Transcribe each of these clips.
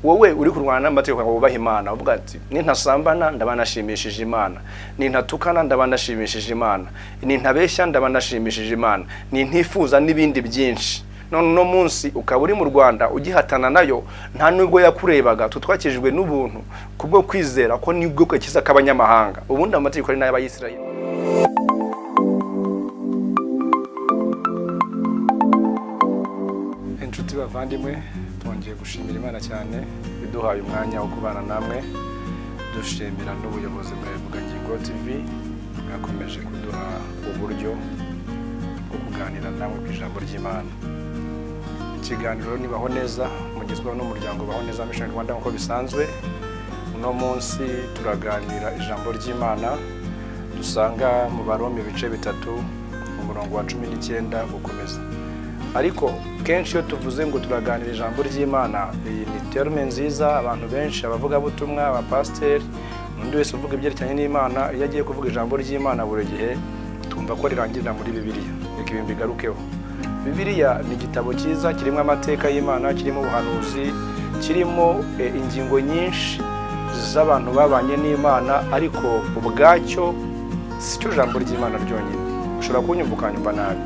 Wowe uri kurwana n'amategeko ngo wubahe Imana, uvuga ati nintasambana ndaba nashimishije Imana, nintatukana ndaba nashimishije Imana, nintabeshya ndaba nashimishije Imana, nintifuza n'ibindi byinshi. None uno munsi ukaba uri mu Rwanda ugihatana nayo, nta nubwo yakurebaga. Tutwakijwe n'ubuntu kubwo kwizera ko nibwo gakiza k'abanyamahanga, ubundi amategeko ari n'ay'Abayisiraheli. Inshuti bavandimwe, twongeye gushimira Imana cyane iduhaye umwanya wo kubana namwe, dushimira n'ubuyobozi bwa Ivugangingo TV bwakomeje kuduha uburyo bwo kuganira namwe ku ijambo ry'Imana. Ikiganiro nibaho neza mugezwaho n'umuryango Baho Neza Mission Rwanda nk'uko bisanzwe. Uno munsi turaganira ijambo ry'Imana dusanga mu Baroma ibice 3 umurongo wa 19 gukomeza. Ariko kenshi iyo tuvuze ngo turaganira ijambo ry'Imana, iyi ni terme nziza abantu benshi, abavugabutumwa, abapasiteri, undi wese uvuga ibyerekeranye n'Imana, iyo agiye kuvuga ijambo ry'Imana buri gihe tumva ko rirangirira muri Bibiliya. Reka ibi mbigarukeho. Bibiliya ni igitabo cyiza kirimo amateka y'Imana, kirimo ubuhanuzi, kirimo ingingo nyinshi z'abantu babanye n'Imana, ariko ubwacyo si cyo jambo ry'Imana ryonyine. Ushobora kunyumva ukanyumva nabi.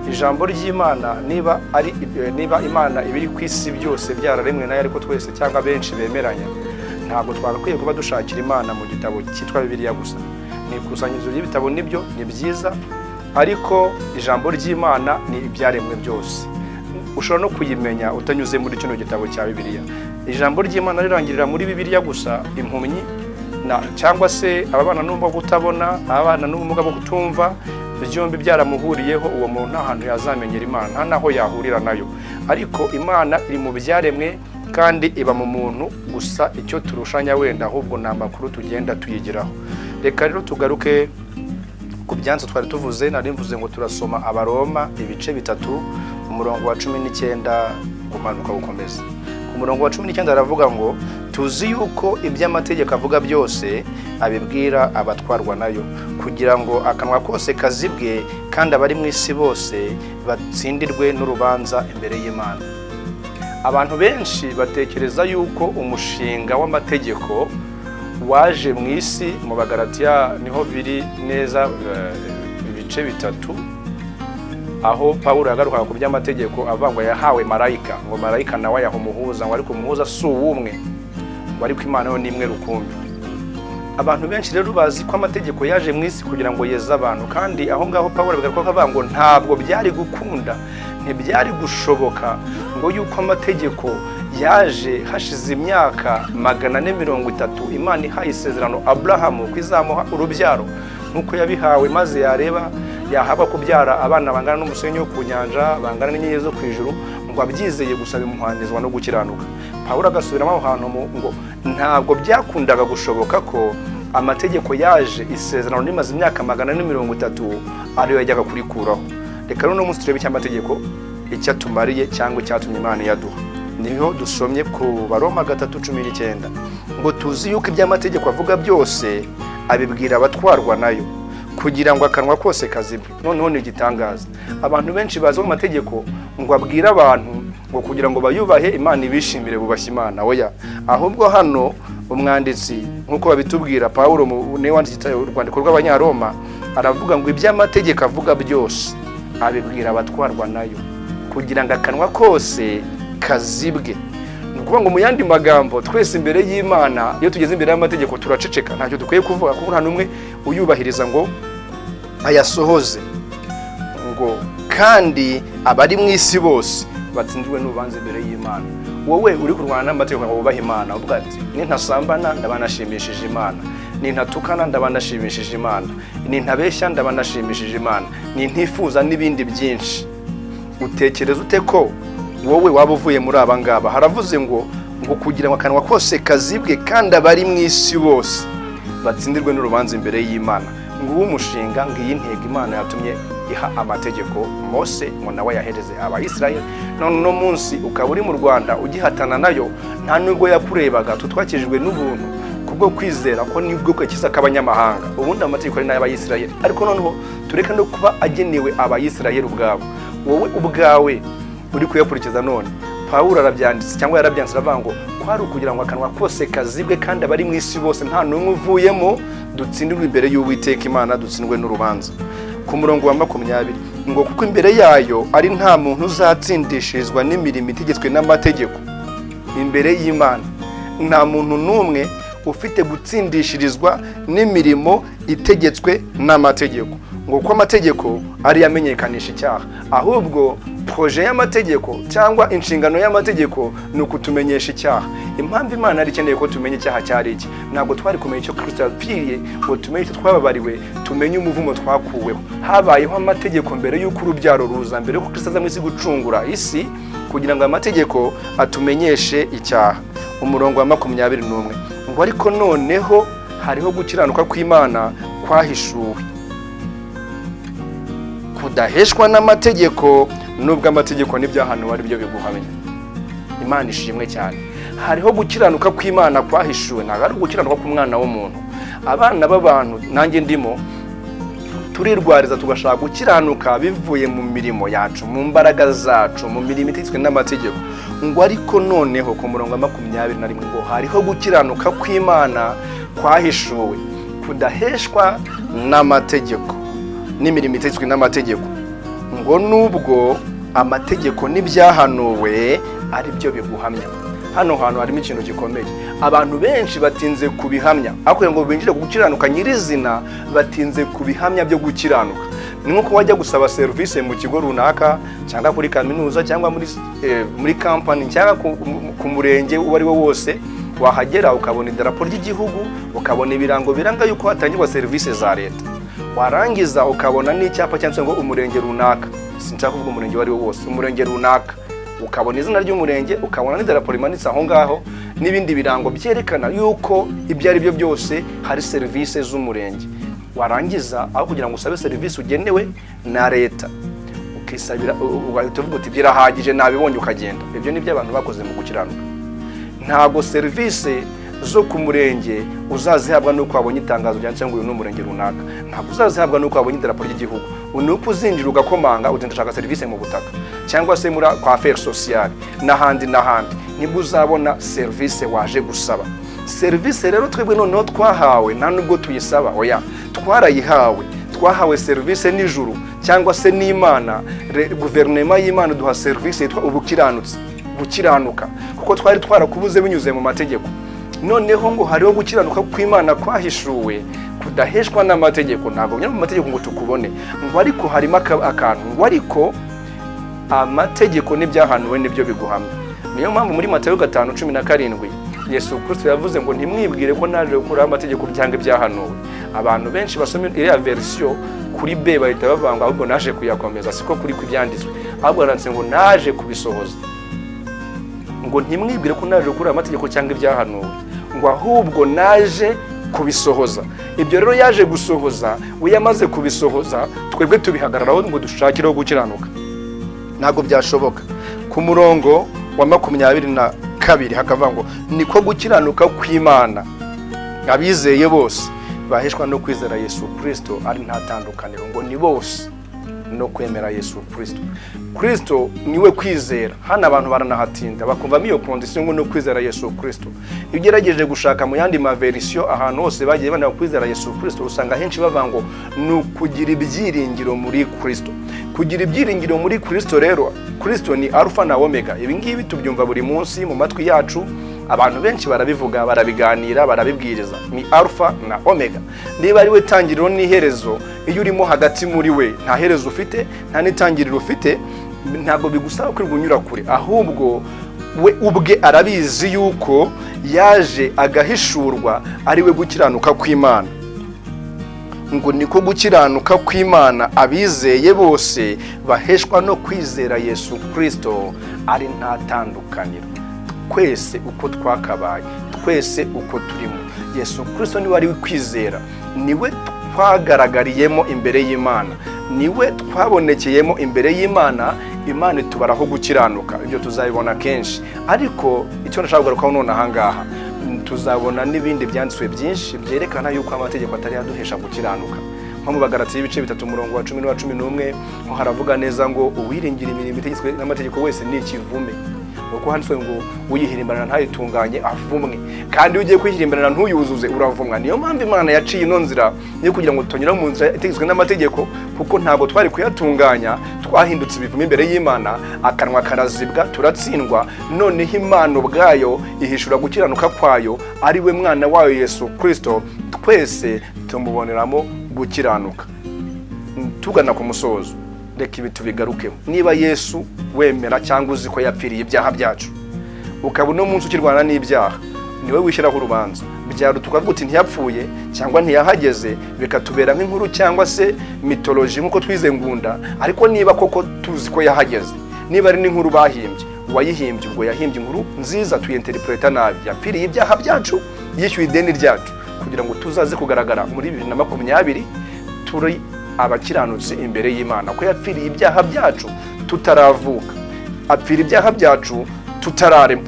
Ijambo ry'Imana niba ari niba Imana ibiri ku isi byose byararemwe nayo, ariko twese cyangwa benshi bemeranya, ntabwo twagakwiye kuba dushakira Imana mu gitabo cyitwa Bibiliya gusa. Ni ikusanyirizo ry'ibitabo, nibyo ni byiza, ariko ijambo ry'Imana ni ibyaremwe byose. Ushobora no kuyimenya utanyuze muri kino gitabo cya Bibiliya. Ijambo ry'Imana rirangirira muri Bibiliya gusa, impumyi cyangwa se ababana n'ubumuga bwo kutabona, ababana n'ubumuga bwo kutumva, byombi byaramuhuriyeho, uwo muntu nta hantu yazamenyera Imana, nta naho yahurira nayo. Ariko Imana iri mu byaremwe kandi iba mu muntu gusa, icyo turushanya wenda ahubwo ni amakuru tugenda tuyigiraho. Reka rero tugaruke ku byanzu twari tuvuze. Nari mvuze ngo turasoma Abaroma ibice 3 umurongo wa 19 kumanuka gukomeza. Ku murongo wa 19 aravuga ngo tuzi yuko iby'amategeko avuga byose abibwira abatwarwa nayo, kugira ngo akanwa kose kazibwe kandi abari mu isi bose batsindirwe n'urubanza imbere y'Imana. Abantu benshi batekereza yuko umushinga w'amategeko waje mu isi, mu Bagalatiya niho biri neza ibice 3, aho Pawulo yagarukaga ku by'amategeko avuga ngo yahawe marayika, ngo marayika nawe ayaha umuhuza, ngo ariko umuhuza si uwumwe, ngo ariko Imana yo ni imwe rukumbi. Abantu benshi rero bazi ko amategeko yaje mu isi kugira ngo yeze abantu, kandi aho ngaho Pawulo abigaruka avuga ngo ntabwo byari gukunda, ntibyari gushoboka ngo yuko amategeko yaje hashize imyaka 430 Imana ihaye isezerano Aburahamu ko izamuha urubyaro nk'uko yabihawe, maze yareba yahabwa kubyara abana bangana n'umusenyi wo ku nyanja, bangana n'inyenyeri zo ku ijuru, ngo abyizeye gusa bimuhanizwa no gukiranuka. Pawulo agasubiramo aho hantu ngo ntabwo byakundaga gushoboka ko amategeko yaje isezerano rimaze imyaka 430 ariyo yajyaga kurikuraho. Reka rero uno munsi turebe icyo amategeko icyo atumariye cyangwa icyatumye Imana iyaduha. Niho dusomye ku Baroma 3:19 ngo tuzi yuko iby'amategeko avuga byose abibwira abatwarwa nayo, kugira ngo akanwa kose kazibwe. Noneho ni igitangaza, abantu benshi bazi amategeko ngo abwire abantu ngo kugira ngo bayubahe Imana ibishimire bubashye Imana. Oya, ahubwo hano umwanditsi nk'uko babitubwira Pawulo niwe wanditse urwandiko rw'Abanyaroma, aravuga ngo iby'amategeko avuga byose abibwira abatwarwa nayo, kugira ngo akanwa kose kazibwe. Ni ukuvuga ngo mu yandi magambo twese imbere y'Imana iyo tugeze imbere y'amategeko turaceceka, ntacyo dukwiye kuvuga kuko nta n'umwe uyubahiriza ngo ayasohoze. Ngo kandi abari mu isi bose batsindiwe n'urubanza imbere y'Imana. Wowe uri kurwana n'amategeko ngo wubahe Imana, uvuga ati nintasambana ndaba nashimishije Imana, nintatukana ndaba nashimishije Imana, nintabeshya ndaba nashimishije Imana, nintifuza n'ibindi byinshi. Utekereza ute ko wowe waba uvuye muri aba ngaba? Haravuze ngo kugira ngo akanwa kose kazibwe kandi abari mu isi bose batsindirwe n'urubanza imbere y'Imana. Nguwo umushinga, ngiyi intego Imana yatumye iha amategeko Mose ngo nawe yahereze Abayisiraheli. None uno munsi ukaba uri mu Rwanda ugihatana nayo, nta nubwo yakurebaga. Tutwakijwe n'ubuntu kubwo kwizera ko nibwo gakiza k'abanyamahanga, ubundi amategeko ari n'ay'Abayisiraheli. Ariko noneho tureke no kuba agenewe Abayisiraheli ubwabo, wowe ubwawe uri kuyakurikiza. None Pawulo arabyanditse cyangwa yarabyanditse aravuga ngo Kwari ukugira ngo akanwa kose kazibwe, kandi abari mu isi bose nta n'umwe uvuyemo, dutsindirwe imbere y'Uwiteka Imana, dutsindwe n'urubanza. Ku murongo wa 20 ngo: "Kuko imbere yayo ari nta muntu uzatsindishirizwa n'imirimo itegetswe n'amategeko." Imbere y'Imana nta muntu n'umwe ufite gutsindishirizwa n'imirimo itegetswe n'amategeko, ngo kuko amategeko ariyo amenyekanisha icyaha. Ahubwo projet y'amategeko cyangwa inshingano y'amategeko ni ukutumenyesha icyaha. Impamvu Imana yari ikeneye ko tumenya icyaha cyari iki? Ntabwo twari kumenya icyo Kirisito yapfiriye ngo tumenye icyo twababariwe, tumenye umuvumo twakuweho. Habayeho amategeko mbere y'uko urubyaro ruza, mbere y'uko Kirisito aza mu isi gucungura isi, kugira ngo amategeko atumenyeshe icyaha. Umurongo wa 21 ngo: "Ariko noneho hariho gukiranuka kw'Imana kwahishuwe, kudaheshwa n'amategeko, nubwo amategeko n'ibyahanuwe ari byo biguhamya." Imana ishimwe cyane. Hariho gukiranuka kw'Imana kwahishuwe, ntabwo ari ugukiranuka k'umwana w'umuntu. Abana b'abantu, nanjye ndimo, turirwariza tugashaka gukiranuka bivuye mu mirimo yacu, mu mbaraga zacu, mu mirimo itegetswe n'amategeko. Ngo ariko noneho ku murongo wa 21 ngo: "Hariho gukiranuka kw'Imana kwahishuwe, kudaheshwa n'amategeko n'imirimo itegetswe n'amategeko, ngo nubwo amategeko n'ibyahanuwe ari byo biguhamya." Hano hantu harimo ikintu gikomeye. Abantu benshi batinze ku bihamya aho kugira ngo binjire ku gukiranuka nyirizina, batinze ku bihamya byo gukiranuka. Ni nko wajya gusaba serivisi mu kigo runaka, cyangwa kuri kaminuza, cyangwa muri kampani, cyangwa ku murenge uwo ari wo wose. Wahagera ukabona idarapo ry'igihugu, ukabona ibirango biranga yuko hatangirwa serivisi za leta, warangiza ukabona n'icyapa cyanditse ngo umurenge runaka. Sinshaka kuvuga umurenge uwo ari wo wose. Umurenge runaka, ukabona izina ry'umurenge, ukabona n'idarapo rimanitse aho ngaho, n'ibindi birango byerekana yuko ibyo ari byo byose hari serivisi z'umurenge. Warangiza, aho kugira ngo usabe serivisi ugenewe na leta, ukisabira, ugahita uvuga uti: "Birahagije, nabibonye," ukagenda. Ibyo ni byo abantu bakoze mu gukiranuka. Ntabwo serivisi zo ku murenge uzazihabwa n'uko wabonye itangazo ryanditseho ngo uyu ni umurenge runaka. Ntabwo uzazihabwa n'uko wabonye idarapo ry'igihugu. Ni uko uzinjira ugakomanga uti: "Ndashaka serivisi mu butaka," cyangwa se muri kwa affaires sociales n'ahandi n'ahandi, nibwo uzabona serivisi waje gusaba. Serivisi rero twebwe noneho twahawe, nta nubwo tuyisaba, oya, twarayihawe. Twahawe serivisi n'ijuru cyangwa se n'Imana. Guverinoma y'Imana duha serivisi yitwa ubukiranutsi, gukiranuka, kuko twari twarakubuze binyuze mu mategeko. Noneho ngo hariho gukiranuka kw'Imana kwahishuwe, kudaheshwa n'amategeko. Ntabwo binyura mu mategeko ngo tukubone. Ngo ariko harimo akantu ngo: "Ariko amategeko n'ibyahanuwe nibyo biguhamya." Niyo mpamvu muri Matayo 5:17 Yesu Kirisito yavuze ngo: "Ntimwibwire ko naje gukuraho amategeko cyangwa ibyahanuwe." Abantu benshi basoma iriya verisiyo kuri B bahita bavuga ngo ahubwo naje kuyakomeza. Siko kuri kw'ibyanditswe, ahubwo handitse ngo naje kubisohoza. Ngo: "Ntimwibwire ko naje gukuraho amategeko cyangwa ibyahanuwe," ngo ahubwo naje kubisohoza. Ibyo rero yaje gusohoza, we yamaze kubisohoza, twebwe tubihagararaho ngo dushakireho gukiranuka, ntabwo byashoboka. Ku murongo wa 22 hakavuga ngo: "Niko gukiranuka kw'Imana abizeye bose baheshwa no kwizera Yesu Kirisito, ari nta tandukaniro." Ngo ni bose no kwemera Yesu Kirisito. Kirisito niwe kwizera. Hano abantu baranahatinda, bakumvamo iyo condition ngo no kwizera Yesu Kirisito. Iyo ugerageje gushaka mu yandi maverisiyo, ahantu hose bagiye bandika kwizera Yesu Kirisito, usanga henshi bavuga ngo ni ukugira ibyiringiro muri Kirisito. Kugira ibyiringiro muri Kirisito rero, Kirisito ni Arufa na Omega. Ibi ngibi tubyumva buri munsi mu matwi yacu, abantu benshi barabivuga, barabiganira, barabibwiriza. Ni Arufa na Omega. Niba ari we tangiriro n'iherezo, iyo urimo hagati muri we, nta herezo ufite, nta n'itangiriro ufite. Ntabwo bigusaba kwirirwa unyura kure, ahubwo we ubwe arabizi yuko yaje agahishurwa ari we gukiranuka kw'Imana. Ngo niko gukiranuka kw'Imana abizeye bose baheshwa no kwizera Yesu Kirisito, ari nta tandukaniro. Twese uko twakabaye, twese uko turimo, Yesu Kirisito niwe ari we kwizera, niwe twagaragariyemo imbere y'Imana, niwe twabonekeyemo imbere y'Imana, Imana itubaraho gukiranuka. Ibyo tuzabibona kenshi, ariko icyo ndashaka kugarukaho none aha ngaha, tuzabona n'ibindi byanditswe byinshi byerekana yuko amategeko atari yaduhesha gukiranuka. Nko mu Bagaratiya ibice 3, umurongo wa 10 n'uwa 11, ho haravuga neza ngo: "Uwiringira imirimo itegetswe n'amategeko wese ni ikivume." Kuko handitswe ngo uyihirimbanira ntayitunganye avumwe. Kandi iyo ugiye kuyihirimbanira ntuyuzuze, uravumwa. Niyo mpamvu Imana yaciye ino nzira yo kugira ngo tutanyura mu nzira itegetswe n'amategeko, kuko ntabwo twari kuyatunganya. Twahindutse ibivumo imbere y'Imana, akanwa karazibwa, turatsindwa. Noneho Imana ubwayo ihishura gukiranuka kwayo, ari we mwana wayo Yesu Kirisito. Twese tumuboneramo gukiranuka. Tugana ku musozo, reka ibi tubigarukeho. Niba Yesu wemera cyangwa uzi ko yapfiriye ibyaha byacu, ukaba uno munsi ukirwana n'ibyaha, niwe wishyiraho urubanza. Byaruta tukavuga uti ntiyapfuye cyangwa ntiyahageze, bikatubera nk'inkuru cyangwa se mythology nk'uko twize Ngunda. Ariko niba koko tuzi ko yahageze, niba ari n'inkuru bahimbye, uwayihimbye ubwo yahimbye inkuru nziza, tuyinterpreta nabi. Yapfiriye ibyaha byacu, yishyuye ideni ryacu kugira ngo tuzaze kugaragara muri 2020 turi abakiranutsi imbere y'Imana. Ko yapfiriye ibyaha byacu tutaravuka, apfira ibyaha byacu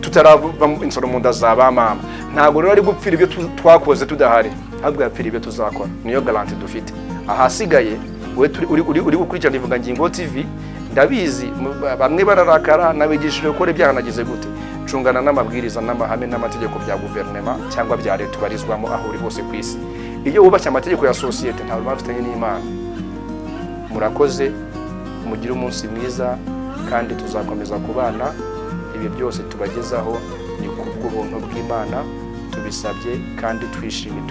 tutarava insoro mu nda za ba mama. Ntabwo rero ari gupfira ibyo twakoze tudahari, ahubwo yapfira ibyo tuzakora. Niyo garantie dufite. Ahasigaye we uri gukurikirana Ivugangingo TV, ndabizi bamwe bararakara, nabigishije gukora ibyaha, nagize gute? Cungana n'amabwiriza n'amahame n'amategeko bya guverinoma cyangwa bya leta ubarizwamo aho uri hose ku isi. Iyo wubashye amategeko ya sosiyete, nta rubanza ufitanye n'Imana. Murakoze, mugire umunsi mwiza, kandi tuzakomeza kubana. Ibi byose tubagezaho ni kubw'ubuntu bw'Imana. Tubisabye kandi twishimye,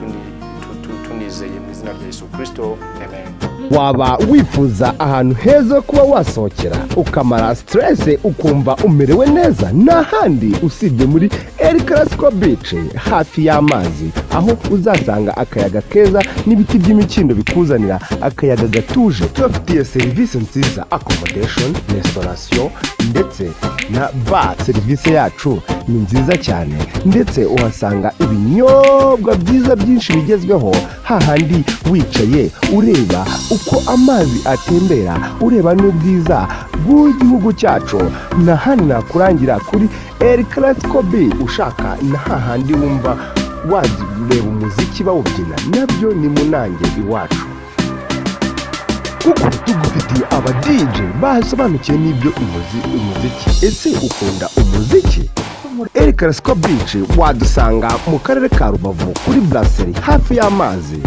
tunizeye mu izina rya Yesu Kirisito, amen. Waba wifuza ahantu heza ho kuba wasohokera, ukamara stress, ukumva umerewe neza? Nta handi usibye muri El Clasico Beach, hafi y'amazi, aho uzasanga akayaga keza n'ibiti by'imikindo bikuzanira akayaga gatuje. Tubafitiye serivisi nziza, accommodation, restauration ndetse na bar. Serivisi yacu ni nziza cyane, ndetse uhasanga ibinyobwa byiza byinshi bigezweho, hahandi wicaye ureba uko amazi atembera, ureba n'ubwiza bw'igihugu cyacu. Na hano nakurangira kuri El Clasico Beach. Ushaka na hahandi wumva wareba umuziki bawubyina, nabyo ni munange iwacu, kuko tugufitiye aba DJ basobanukiwe n'ibyo umuziki. Ese ukunda umuziki? El Clasico Beach wadusanga mu karere ka Rubavu, kuri Brasserie, hafi y'amazi.